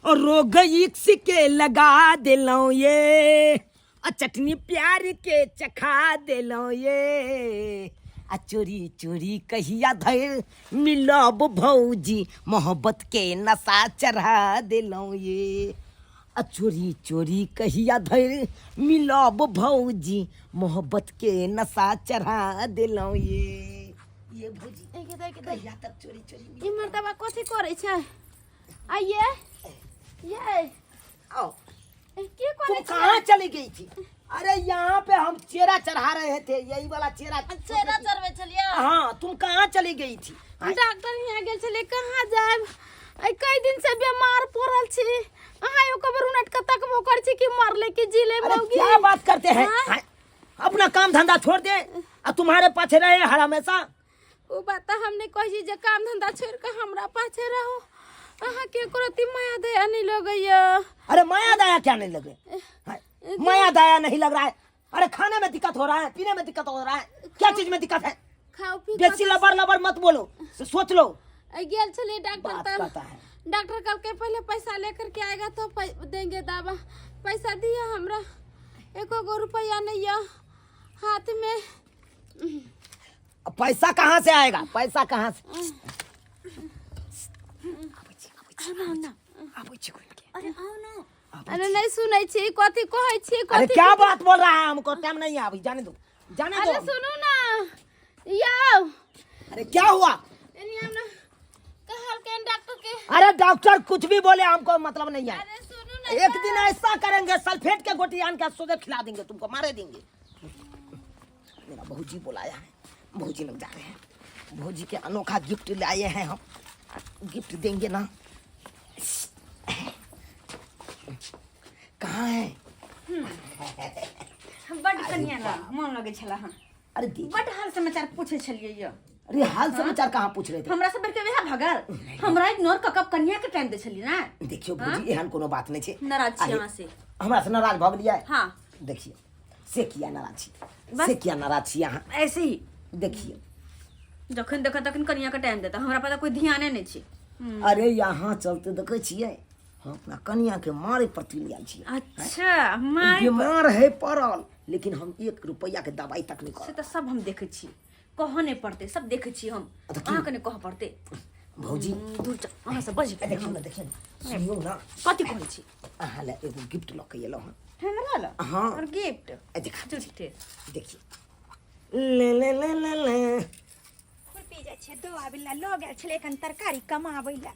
और रोग इक्स के लगा देलहुँ ये, आ चटनी प्यार के चखा देलहुँ ये। आ चोरी चोरी कहिया धरि मिलब भौजी, मोहब्बत के नशा चढ़ा देलहुँ ये। आ चोरी चोरी कहिया धरि मिलब भौजी, मोहब्बत के नशा चढ़ा देलहुँ ये। ये भौजी एके दे, एके दे। कहिया तक चोरी चोरी ई मर्दबा कथी करै छै? आइए ये। आओ। ए, की तुम करै छै? कहाँ चली गई थी? अरे यहाँ पे हम चेरा चढ़ा रहे थे, यही वाला चेरा। चेरा चढ़बै छलियै? हाँ, तुम कहाँ चली गई थी? डॉक्टर यहाँ गेल छलियै। कहाँ जायब, आइ कई दिन से बीमार पड़ल छी। अहाँ एको बेर उनट के तकबो करै छी कि मरले कि जीले? अरे मौगी क्या बात करते हैं? हाँ? हाँ, अपना काम धंधा छोड़ दे और तुम्हारे पाछे रहे हर हमेशा। ओ बात तऽ हम नहि कहै छी जे काम धंधा छोड़ि कऽ हमरा पाछे रहू। अहाँके एको रत्ती माया दया नहि लगैया। अरे माया दया क्या नहीं लगे? हाँ, माया दया नहीं लग रहा है? अरे खाने में दिक्कत हो रहा है, पीने में दिक्कत हो रहा है, क्या चीज में दिक्कत है? खाओ पी बेसी लबर लबर मत बोलो, सोच लो। आई गेल छलियै डॉक्टर बात तऽ करता है। डॉक्टर कहलकै पहले पैसा लेकर के आएगा तो देंगे दवा। पैसा दिया, हमरा एको गो रुपया नहीं यऽ हाथ में। अब पैसा कहाँ से आएगा? पैसा कहाँ से? आबै छी घुमि के। अरे आउ न। अरे नहीं सुनै छी, कथी कहै छी? अरे कथी? क्या बात बोल रहा है? हमको टाइम नहीं है अभी, जाने दो, जाने दो। अरे सुनू ना यौ। अरे क्या हुआ? एनी हमरा कहलकै डॉक्टर के। अरे डॉक्टर कुछ भी बोले, हमको मतलब नहीं है। अरे सुनू ना। एक दिन ऐसा करेंगे, सल्फेट के गोटी आन के सोचे खिला देंगे तुमको, मारे देंगे। मेरा भौजी बुलाया है, भौजी लोग जा रहे हैं। भौजी के अनोखा गिफ्ट लाए हैं हम, गिफ्ट देंगे ना। कहाँ है? बड्ड कनिया लग मन लगै छला हन। अरे दी। बड्ड हाल समाचार पूछै छलियै यौ। अरे हाल समाचार कहाँ पूछ रहे थे? हमरा सब के वएह भगल, हमरा इग्नोर कऽ कऽ कनिया के टाइम दै छलियै ने। देखियो भौजी, एहन कोनो बात नहीं छै। नाराज छी अरे, अहाँ से। हमरा से नाराज भऽ गेलियै? हाँ। देखियो, से किया नाराज छी? बस। से किया नाराज छी अहाँ? ऐसे ही। देखियो, जखन देख तखन कनिया के टाइम देता, हमरा पर तऽ कोई ध्याने नहि छै। अरे यहाँ चलते देखै छियै, हम अपना कनिया के मारे पर तुलि जाइ छियै। अच्छा, माय बीमार है पड़ल, लेकिन हम एक रुपैया के दवाई तक नहीं से करब। तऽ सब हम देखै छी, कहऽ नहि पड़तै, सब देखै छी हम। तऽ की? अहाँके नहि कहऽ पड़तै। भौजी। दूर चल, अहाँ से बजि ए, देखियौ ने, देखियौ ने, सुनियौ ने। कथी कहै छी? अहाँ लए एगो गिफ्ट लऽ के एलहुँ हँ। हमरा लए? हाँ। और गिफ्ट? ए, देखा। झूठे। देखिए, ले ले ले ले ले। खुरपी जाइ छै दऽ आबै लए, लऽ गेल छलै एखन तरकारी कमाबै लए,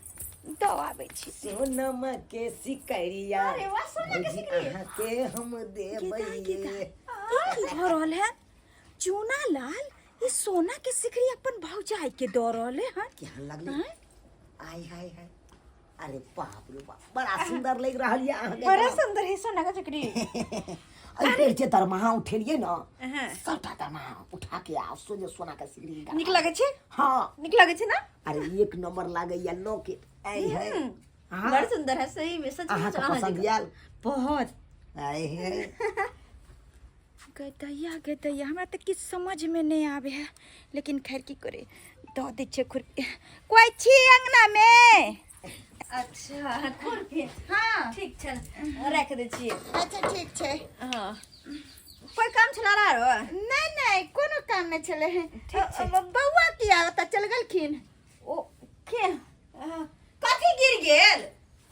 दऽ आबै छी। सोनमा के सिकरिया। अरे वाह, सोना के भौजी, सिकरी। अहाँके हम देबै। ई की भऽ रहल है? चूना लाल ई सोना के सिकरी अपन भौजाई के दऽ रहल है हन। केहन लगलै? आय हाय हाय, अरे बाप रे बाप, बड़ा सुंदर लग रहल ये अहाँके। बड़ा सुंदर है सोना के सिकरी। एहि बेर जे दरमाहा उठेलियै ने, सबटा दरमाहा उठा के आ सोझे सोना के सिकरी। नीक लगै छै? हाँ। नीक लगै छै ने? अरे एक नंबर लागैया लोके। आय हाय, हाँ। बड़ सुंदर है, सही में, सच में। अहाँके पसंद आयल? बहुत। आय हाय। गे दैया, गे दैया, हमरा तऽ किछु समझमे नहि आबै है, लेकिन खैर की करे, दऽ दै छियै खुरपी। कोइ छी अङ्गनामे? अच्छा, खुरपी? हाँ। ठीक छै, राखि दै छियै। अच्छा, ठीक छै। हँ, कोइ काम छला आरो? नहि नहि, कोनो काम नहि छलै। बौआ किया ओतऽ चलि गेलखिन? ओ के कथी गिर गेल?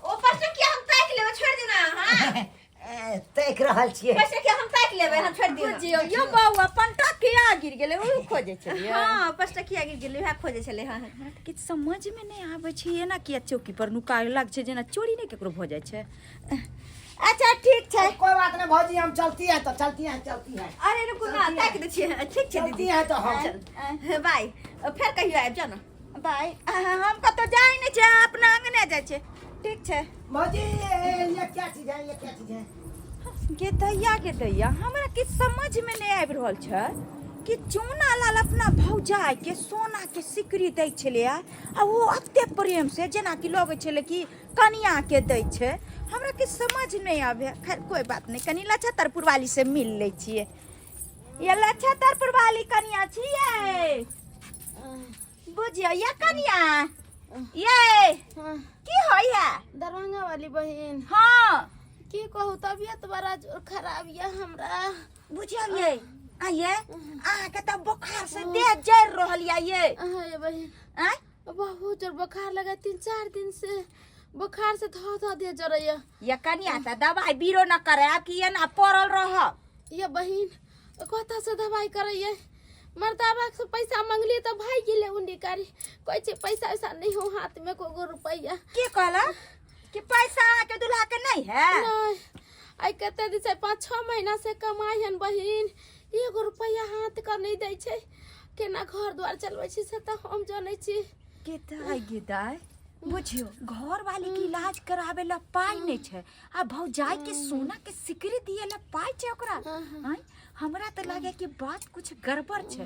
ओ पाँच किया हम ताकि लेबै, छोड़ि दियौ ने अहाँ। ए, ताकि रहल छियै। पाँच किया हम ताकि लेबै, हम छोड़ि दियौ ने। खोजियौ यौ बौआ, पंटा किया गिर गेलै, ओ खोजै छलियै। हँ, पाँच किया गिर गेलै, उएह खोजै छलै। हँ। हमरा तऽ किछु समझमे नहि आबै छै, एना किया चौकी पर नुका लग छै, जेना चोरी नहि ककरो भऽ जाइ छै। अच्छा, ठीक छै। कोई बात नहीं भौजी, हम चलती है तो चलती है, चलती है। अरे रुकू ना, ताकि दै छियै। ठीक छै चलती दीदी। है तो हम चल, बाय, फेर कहियो आबि जाउ ने। बाय। हम कतहु जाइ नहि छै, अहाँ अपना अङ्गने जाइ छै। ठीक छै। भौजी, ये क्या चीज है? ये क्या चीज है? गे दैया, गे दैया, हमरा किछु समझमे नहि आबि रहल छै कि चूना लाल अपना भौजाइके सोनाके सिकरी दै छलै आ ओ एते प्रेम से जेनाकि लगै छलै कि कनियाके दै छै। हमरा किछु समझ नहि आबै। खैर, कोइ बात नहि, कनि लछतरपुर वाली से मिल लै छियै। ये लछतरपुर वाली कनिया छियै, बुझियौ। ये कनिया, ये हाँ, की होय है? दरभंगा वाली बहन। हाँ। की कहू, तबियत बड़ा जोर खराब या हमरा। बुझियौ ये, आइए अहाँके तऽ बोखार से देह जरि रहल या ये। हाँ ये बहन। आँय? बहुत जोर बुखार लगा, 3-4 दिन से बुखार से धो धो दे जरैया। ये कनिया तऽ दवाई बीरो न करे आब कि एना पड़ल रहब? ये बहन, कतऽ से दवाई करैये? मर्दाबा से पैसा मंगलिए तो भाई गेले उन्डी कारी, कहै छै पैसा वैसा नहीं हो हाथ में को रुपैया। के कहलक कि पैसा अहाँके दुल्हा के नहीं है? नहीं, आइ कते दिन से 5-6 महीना से कमाई हन बहिन, एगो रुपैया हाथ का नहीं दै छै। केना घर द्वार चलबै छी से तऽ हम जनै छी। के दाय गे दाय, बुझियो घर वाली के इलाज कराबे ला पाई नहीं छै आ भौजाई के सोना के सिकरी दिए ला पाई छै ओकरा। आँय, हमरा तऽ लागे कि बात कुछ गड़बड़ छै,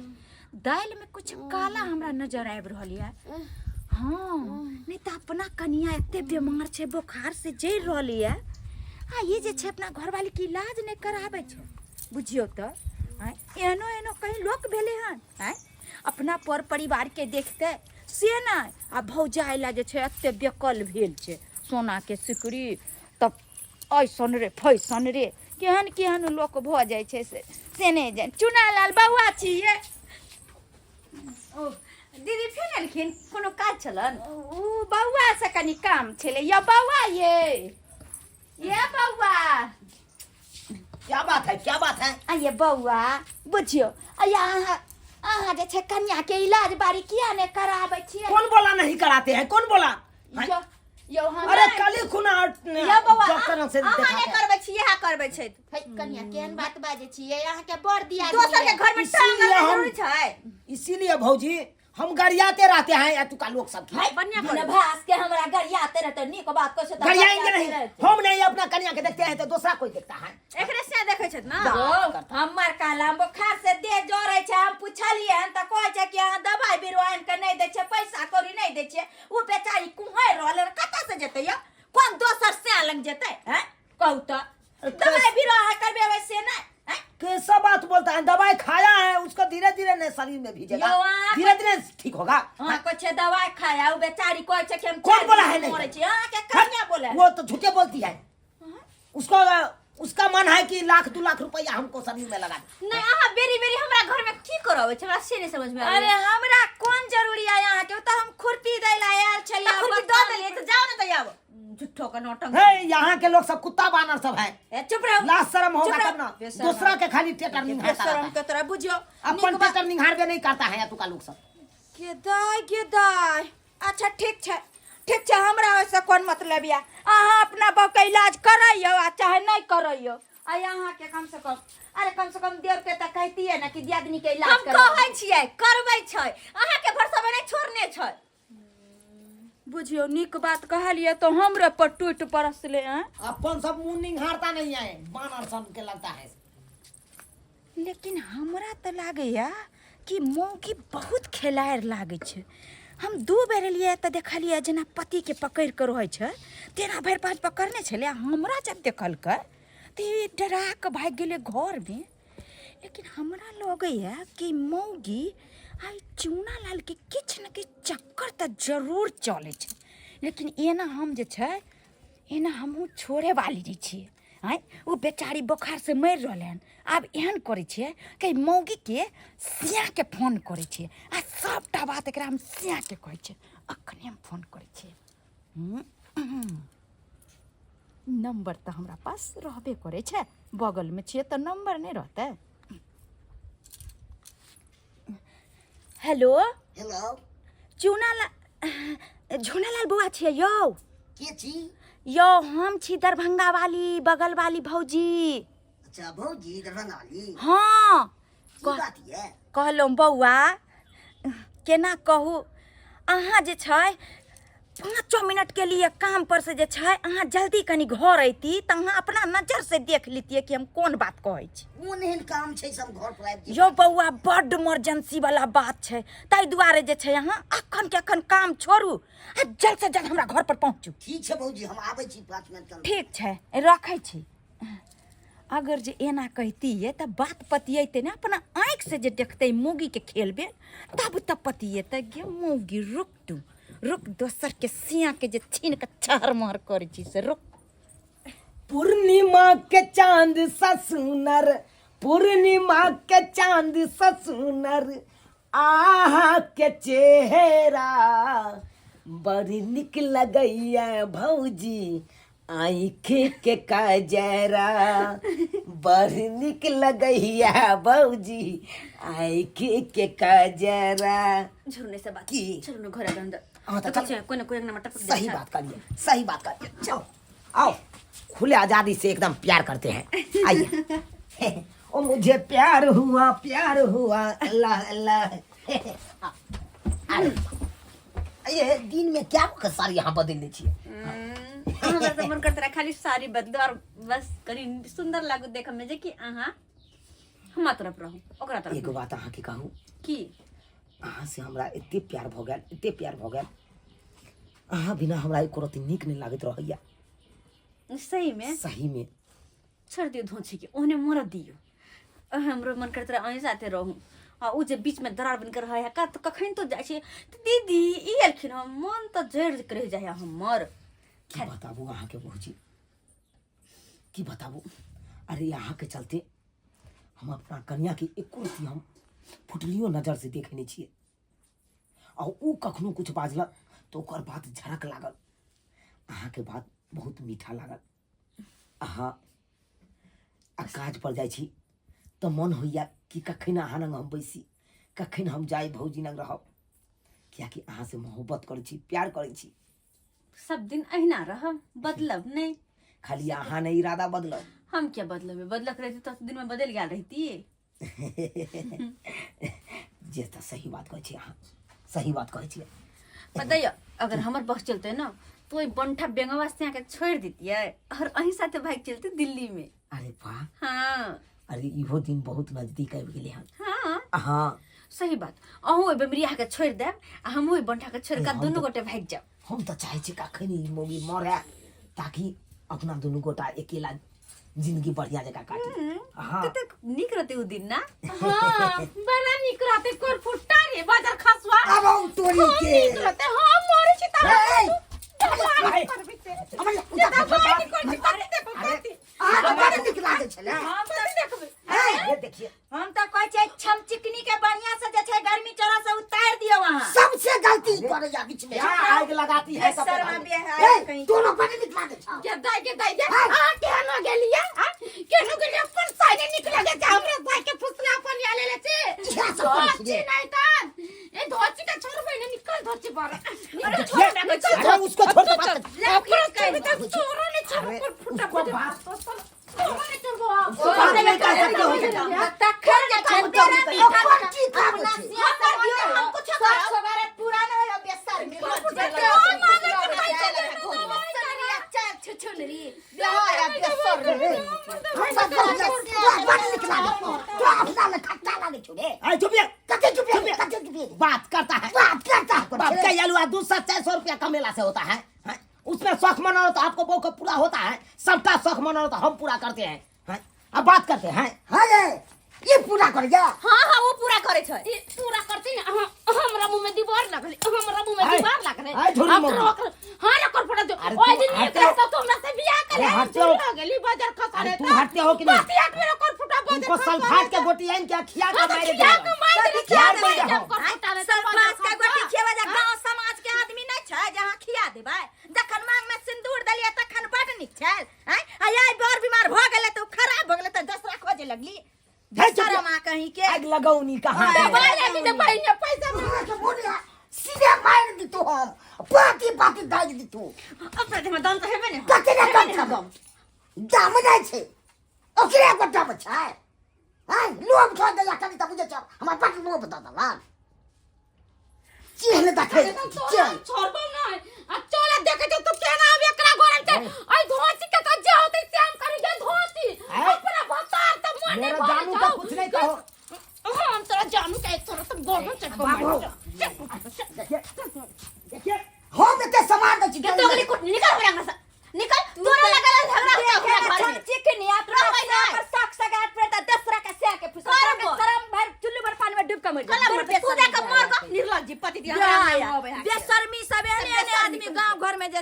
दालि में कुछ काला हमरा नजर आबि रहल या। हाँ, नहीं तऽ अपना कनिया एते बीमार छै, बोखार से जरि रहल या आ ई जे छै अपना घरवाली के इलाज नहीं कराबे छै। बुझियो तऽ आँय, एहनो एहनो कहीं लोक भेलै हन? आँय, अपना पर परिवार के देखते से नहि, आ भौजाइ ला जे छै एते बेकल भेल छै, सोना के सिकरी तब ऐसन रे फैसन रे, केहन केहन लोक भऽ जाइ छै से नहि जानि। चुनालाल बौआ छियै। ओ दीदी फेर एलखिन, कोनो काज छलन? उ बौआ से कनि काम छलै। यौ बौआ, ये बौआ। क्या बात है, क्या बात है? आ ये बौआ, बुझियौ आ अहाँ अहाँ जे छै कन्या के इलाज बारी किया ने कराबै छियै? कौन बोला नहीं कराते हैं? कौन बोला? हैं? यौ यौ हम अरे कल खुना यौ बौआ, डॉक्टर से अहाँ देखा नहि के। करबै छी, इएह करबै छै। है कनिया, केहन बात बाजै छियै? अहाँके बड़ दिया दोसर के घर में इसीलिए टांगल हम जरूरी छै। इसीलिए भौजी हम गरियाते रहते हैं एतुका लोग सब की। बढ़िया मने करै। भास के हमरा गरियाते रहते, नीक बात कहै छै तऽ गरियाएंगे गरियाते नहीं। रहते। हम नहीं अपना कन्या के देखते हैं तो दूसरा कोई देखता है? एकरे से देखै छथि ना। यौ, हमर कहला बोखार से देह जरै छै, हम पुछलियै हन तऽ कहै छै कि अहाँ दवाइ बीरो आनि कऽ नहि दै छियै, पैसा कौड़ी नहि दै छियै। ओ बेचारी कुहरि रहल हन, कतऽ से जेतै यौ? कोन दोसर सैं लग जेतै? हैं, कहू तऽ दवाई बीरो अहाँ करबेबै से नहि? हैं? कैसा बात बोलता है? दवाई खाया है उसको, धीरे धीरे नहीं शरीर में भीजेगा, यौ, अहाँ धीरे धीरे ठीक होगा। अहाँ कहै छियै दवाइ खाया, ओ बेचारी कहै छै कि हम कौन चारि बोला दिन है नहीं? मरै छी। अहाँके कनिया बोले है। वो तो झूठे बोलती है, उसको उसका मन है कि लाख 2 लाख रुपया हमको शरीर में लगा दे। नहि, अहाँ बेरी बेरी हमरा घर में की करबै छै, हमरा से नहि समझ में अरे आबै। हमरा कोन जरूरी है अहाँके? ओ तऽ हम खुरपी दै लए आयल छलियै। खुरपी दऽ देलियै तऽ जाउ ने तऽ आब झूठो के नौटंकी। हे, यहाँ के लोग सब कुत्ता बानर सब है। ए, चुप रहो। लाज शर्म होगा चुप रहो। तब ना। बेशरम। दूसरा के खाली टेटर निहारता बेशरम रहता है। के तोरा बुझियो अपन नीक बात- टेटर निहारबे नहीं करता है एतुका लोग सब। के दाय गे दाय, अच्छा ठीक छै, ठीक छै, हमरा ओहिसँ कोन मतलब यऽ? अहाँ अपना बहूके इलाज करैयौ आ चाहे नहि करैयौ। आ अहाँके कम से कम, अरे कम से कम देव के तऽ कहितियै ने कि दियादनी के इलाज हम करबाउ। कहै छियै करबै छै, अहाँके भरोसा में नहि छोड़ने छै। बुझियौ नीक बात कहलियै तऽ हमरे पर टूटि पड़सलै। हैं? अपन सब मुंह निहारता नहीं है, बानर सन के लगता है। लेकिन हमरा तऽ लागैया कि मौगी बहुत खेलाड़ि लागै छै। हम 2 बेर एलियै तऽ देखलियै जेना पतिके पकड़ि कऽ रहै छै तेना भरि पाँच पकड़ने छलै। हमरा जब देखलकै तऽ ई डरा कऽ भागि गेलै घरमे। लेकिन हमरा लगैया कि मौगी आइ चूना लालके किछु ने किछु चक्कर तऽ जरूर चलै छै। लेकिन एना हम जे छै एना हमहूँ छोड़े वाली नहि छियै। आँय, ओ बेचारी बोखार से मरि रहलै हन। आब एहन करै छियै कि मौगीके सियाके फोन करै छियै आ सभटा बात एकरा हम सियाके कहै छियै। अखने हम फोन करै छियै। नम्बर तऽ हमरा पास रहबे करै छै, बगलमे छियै तऽ नम्बर नहि रहतै? हेलो। हेलो। चूना लाल, झूनालाल बौआ छियै यौ? के छी? यौ, हम छी दरभंगा वाली, बगल वाली भौजी। अच्छा भौजी, दरभंगा वाली। हाँ। की बात ये? कहलहुँ बौआ, केना कहू, अहाँ जे छै 5 मिनट के लिए काम पर से जे छै अहाँ जल्दी कनि घर अयती तऽ अहाँ अपना नजर से देख लितियै कि हम कोन बात कहै छी। कोन एहन काम छै से हम घर पर आबि यौ बौआ, बड्ड इमरजेंसी वाला बात छै, ताहि दुआरे जे छै अहाँ अखन के अखन काम छोड़ू आ जल्द से जल्द हमरा घर पर पहुँचू। ठीक छै भौजी, हम आबै छी 5 मिनट के अंदर। ठीक छै, रखै छी। अगर जे एना कहितियै तऽ बात पतियेतै ने, अपना आँखिसँ जे देखतै मौगीके खेल बेल तब तऽ पतियेतै। गे मौगी, रुक तू, रुक दोसर के सिया के जे छीन के छहर महर करै छी से रुक। पूर्णिमा के चांद सा सुनर, पूर्णिमा के चांद सा सुनर आहा के चेहरा बड़ी निक लगैया भौजी आँखि के कजरा, बड़ी निक लगैया भौजी आँखि के कजरा। झुरने से बात की? चलो न घर अंदर। हाँ, तो देखै चल। छियै, कोई न कोई अंगना में टपक जाइ सही छै। बात करिए, सही बात करिए। चलो आओ, खुले आजादी से एकदम प्यार करते हैं, आइए। ओ मुझे प्यार हुआ, प्यार हुआ, अल्लाह अल्लाह। अरे, ये दिन में क्या साड़ी यहाँ बदल लै छियै? हमरा तऽ मन करत रहे खाली साड़ी बदलू और बस कनी सुंदर लागू देखऽ में, जे कि अहाँ हमरा तरफ रहू ओकरा तरफ एगो बात अहाँके कहू? की? अहाँ से हमरा एते प्यार भऽ गेल, एते प्यार भऽ गेल, अहाँ बिना हमरा एको रत्ती नीक नहि लागैत रहैया। सही में? सही में। छोड़ दियौ धोछी के, ओहने मरऽ दियौ। अ, हमरो मन करैत रहै अहीं साथे रहू, आ उ जे बीच में दरार बनि के रहै है का, तऽ कखन तो जाइ छै तऽ दीदी ई एलखिन हँ, मन तऽ जरि के रहि जाइ है हमर। की बताबू अहाँके भौजी, की बताबू। अरे अहाँके चलते हम अपना कनिया के एको रत्ती हम फुटलियो नजर से देखै नहि छियै, आ उ कखनो कुछ बाजलक तऽ ओकर बात झड़क लागल, अहाँके बात बहुत मीठा लागल। अहाँ आ काज पर जाइ छी तऽ मन होइया कि कखन अहाँ लग हम बैसी, कखन हम जाइ भौजी लग रहब, कियाकि अहाँ से मोहब्बत करै छी, प्यार करै छी। सब दिन अहिना रहब, बदलब नहि। खाली अहाँ नहि इरादा बदलब। हम क्या बदलबै? बदलक रहितै तऽ दिन में बदलि गेल रहितियै। जे तऽ सही बात कहै छी अहाँ, सही बात कहै छियै। पता यऽ, अगर हमर बस चलते न तो ओहि बंठा बेंगवा से के छोड़ दितियै और अहीं साथे भागि चलते दिल्ली में। अरे वाह। हाँ। अरे इहो दिन बहुत नजदीक आबि गेलै हन। हाँ। हाँ। सही बात, अहूँ ओहि बेमरिया के छोड़ देब आ हमहूँ ओहि बंठा के छोड़ के हम दुनू तऽ- गोटे भागि जायब। हम तऽ चाहै छी कखन ई मौगी मरे ताकि अपना दुनू गोटा अकेला जिंदगी बढ़िया जकाँ काटी। हाँ। कतेक नीक रहते उ दिन ना। हाँ, बड़ा नीक रहते कोरफुट्टा रे बाजार खसुआ। आब हम तोरी खूब के। नीक रहते, हम मरे छी तारा। ए, दबाई ए, करबी से। हमर जे दबाई करबी कथी देखबै, कथी? अहाँके बड़ नीक लागै छलै। हम कथी देखबै? ये देखिए। हम तऽ कहै छियै छमचिकनी के बढ़िया से जे छै गर्मी चढ़ा से उतारि दियौ अहाँ। सबसे गलती करैया बीच में। क्या आग लगाती है सब शर्मा पता नहीं। बिहार ए, कहीं। दोनों बड़ नीक लागै छौ। गे दाइ, गे दाइ, गे। अहाँ केहन हो गेलियै? आ? केहन हो गेलियै? अपन साइडे नीक लगै छै, हमरा दाइ के फुसला अपन या लेले छी। इएह सब करै धोची छियै। नहि तऽ। ए, धोची के छोड़बै ने, निकल धोची पर। निकल, देखिए, निकल, अरे उसको छोड़ के बात कर। ओकरो छोड़बै तऽ तोरो नहि छोड़बो, अरे, कोन फुटा उसको फुटा। बात- तोरो नहि छोड़बो आब। उसको बात नहीं कर सकते हो। तखन जे छै बेरा ओकर की काम अपना छै? सिया से हम कुछो सब करब। सवारे पूरा न होय बेसर में। छुछुनरी बेहाया बेसर हमरा तोरा बड़ नीक लागै छौ। तोरा अपना लए खट्टा लागै छौ रे। अरे चुप ये। कते चुप ये, कते चुप ये। बात करता है, बात करता है। बाप का आलू 200-400 रुपया कमेला से होता है, हैं? उसमें शौक मनाओ तो आपको बहू का पूरा होता है, सबका शौक मनाओ तो हम पूरा करते हैं, हैं? अब बात करते हैं। हाँ रे, ई पूरा कर जा। हाँ हाँ, वो पूरा करे छै। ई पूरा करती ने, अहाँ हमरा मुंह में दीवार लगले, हमरा मुंह में आय, दीवार लगले। आय, झूठी हम मौगी। तो हाँ ना कर पड़ा जो। अरे ओए तू दिन निकले हटते हो। तो तुम हमरा से बियाह कर अरे ले, हटते हो। झूठी हो गेली, बाजार खसा अरे ले तू तो। हटते हो कि नहीं? बाती आठ में कर फुटा बाजार तुमको खसा सल्फाट ले के तो। गोटी आइन क्या खिया हाँ के तो मारे खिया देगा। के मार देले, खिया मार देले, देंगे जब हम। कर फुटा ले तो सल्फास बाजार के गोटी खसा। खियाबा जा गांव समाज के आदमी नहीं छै जे अहाँ खिया देबै। जखन मांग में सिंदूर देलियै तखन बड नीक छल, आँय? आ आइ बर बीमार भऽ गेलै तऽ ओ खराब भऽ गेलै तऽ दसरा खोजे लगली। हे चुप शरम आ कहीं के। आग लगौनी कहाँ हाँ, गए? दबाई लगी जे बहिने पैसा अहाँके मोन है, सीधे मारि दितु हम, पाती पाती दागि दितु। अपना देहमे दम तऽ हेबे ने। कते ने दम छै? दम नहि छै, ओकरे एगो दम छै। आँय, लोभ धऽ दैया कनि तऽ बुझै छौ, हमरा बड्ड लोभ दऽ देलक। चिन्ह देखै तोरा छोड़बो नहीं, आ चल देखे जो तू केना आबे एकरा घर में। आई धोती के तो जे होते से हम करी गे धोती। आय। अपना भतार त मन मेरा जानू का कुछ नहीं कहो। हम तोरा जानू के एक तोरा त गोड़ चटको मार। देखिए, हम एते सामान दै छी। के तो गली कुट निकल हमरा अंगना से, निकल। तोरा लगल है झगड़ा होता हमरा घर में। छमचिकनी अपना रहबै नहि। पर साक सगात पर तऽ दसरा के सह के फुसरा करबो। के शरम भर चुल्लू भर पानी में डूब के मर कला मर तू देख मर ग निर्लज्ज पति दिया हमरा अंगना में आबै है। बेशर्मी सब एहन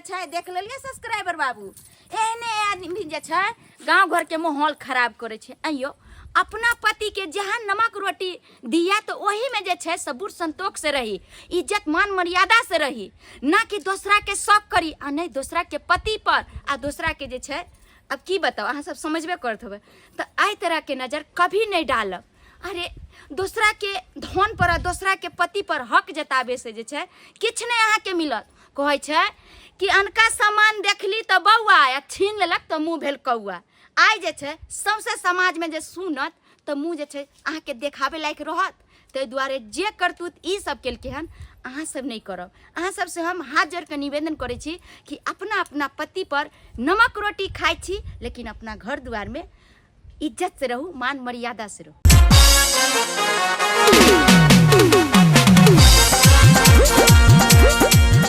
छै, देख लेलियै सब्सक्राइबर बाबू, एहने आदमी जे छै गाँव घरके माहौल खराब करै छै। अइयो अपना पतिके जहाँ नमक रोटी दिया तऽ ओहीमे जे छै सबूर संतोष से रही, इज्जत मान मर्यादा से रही, ना कि दोसराके शौक करी आ नहि दोसराके पति पर आ दोसराके जे छै। अब की बताउ, अहाँ सब समझबे करत होबै। तऽ एहि तरहके नजर कभी नहि डालब। अरे दोसरा के धन पर आ दोसरा के पति पर हक जताबे से जे छै किछु नहि अहाँके मिलत। कहै छै कि अनका सामान देखली तऽ बौआ आ छीन लेलक तऽ मुँह भेल कौआ। आइ जे छै सौंसे समाजमे जे सुनत तऽ मुँह जे छै अहाँके देखाबे लायक रहत। ताहि दुआरे जे करतूत ई सब केलकै हन अहाँ सब नहि करब। अहाँ सबसँ हम हाथ जोड़ि कऽ निवेदन करै छी कि अपना अपना पति पर नमक रोटी खाइ छी, लेकिन अपना घर दुआरमे इज्जत से रहू, मान मर्यादा से रहू।